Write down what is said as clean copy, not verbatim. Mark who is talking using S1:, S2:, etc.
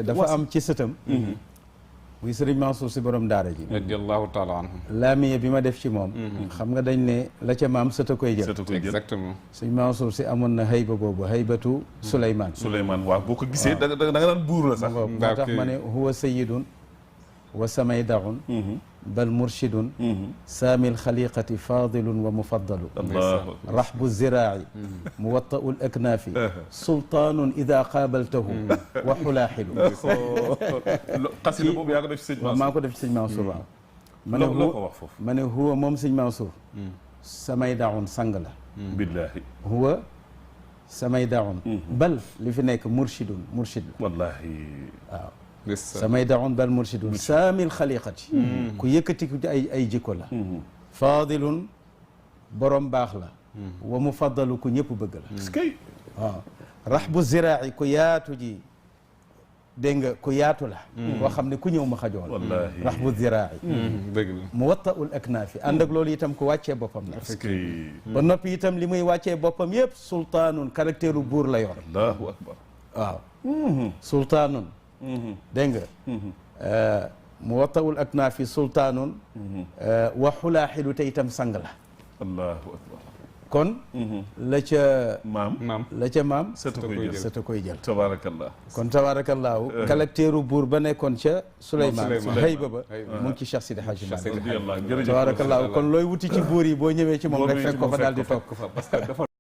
S1: dafa am ci sëtam muy sëriñ Mansour si borom daara ji
S2: radiyallahu taala anhu
S1: laamiye bi ma def ci moom xam nga dañ ne la ca maam sëta koy jël
S2: exactement
S1: sëriñ Mansour si amoon na hayba boobu haybatu Souleymane
S3: waaw boo ko gisee da nga naan buur la sax
S1: moo tax ma ne huwa sayidun wa samaydaun bal murshidun saamil xaliqati fadilun wa mufaddalu rahbu ziraaci muwattau l aknaafi sultaanun ida qaabaltahu wa xulaaxilu
S3: xasida boobu yaa ko def ci sëñ Mansour
S1: maa ko def ci sëñ Mansour waaw
S3: loo ko wax foofu
S1: ma ne huwa moom sëñ Mansour samay daun sang la
S3: billaahi
S1: huwa samay daun bal li fi nekk murshid la
S3: wallaahi
S1: waaw samay daun bal murshidun saamil xaliqati ku yëkkati ku ay jikko la faadilun borom baax la wa mufaddalu ku ñëpp bëgg la waaw rahbu ziraaci ku yaatu ji dégg nga ku yaatu la koo xam ne ku ñëw ma xajoon rahbu ziraaci
S2: dëgg la
S1: muwattaul aknaafi ànd ak loolu itam ku wàccee boppam la ba noppi itam li muy wàccee boppam yëpp sultaanun caractère u buur la yor
S3: allahu akbar
S1: waaw sultaanun dégg nga muwattaul aknaafi sultaanun wa xulaaxilu te itam sang la
S3: allahu akbar
S1: kon la ca
S3: maam
S1: la ca maam
S3: sëta
S1: koy jël
S3: tabaarakallah
S1: kon tabaarakallaahu caractère buur ba nekkoon ca Souleymane hayba ba mu ngi ci Cheikh Sidi Hadji Malick tabaarakallaahu kon looy wuti ci buur yi boo ñëwee ci moom rek fekk ko fa daal di toog
S3: parce que dafa